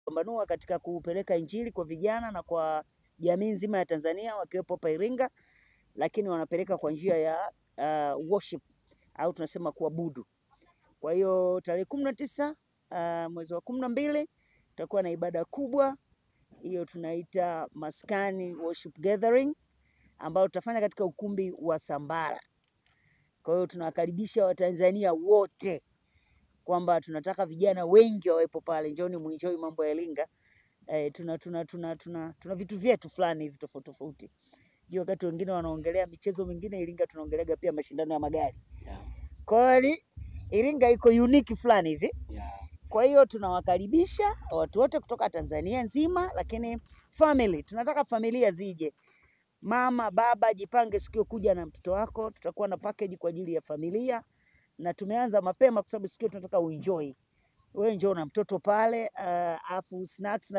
Pambanua katika kupeleka injili kwa vijana na kwa jamii nzima ya Tanzania wakiwepo hapa Iringa, lakini wanapeleka kwa njia ya worship au tunasema kuabudu. Kwa hiyo tarehe 19 mwezi wa 12 tutakuwa na ibada kubwa hiyo tunaita Maskani Worship Gathering ambayo tutafanya katika ukumbi wa Sambara. Kwa hiyo tunawakaribisha Watanzania wote kwamba tunataka vijana wengi wawepo pale, njooni muenjoy mambo ya Iringa. Tuna vitu vyetu fulani hivi tofauti tofauti. Jua wakati wengine wanaongelea michezo mingine, Iringa tunaongeleaga pia mashindano ya magari. Kwa hiyo Iringa iko unique fulani hivi. Kwa hiyo tunawakaribisha watu wote kutoka Tanzania nzima, lakini family, tunataka familia zije. Mama, baba, jipange siku kuja na mtoto wako. Tutakuwa na package kwa ajili ya familia na tumeanza mapema kwa sababu siku tunataka uenjoy. Wewe njoo na mtoto pale, afu snacks na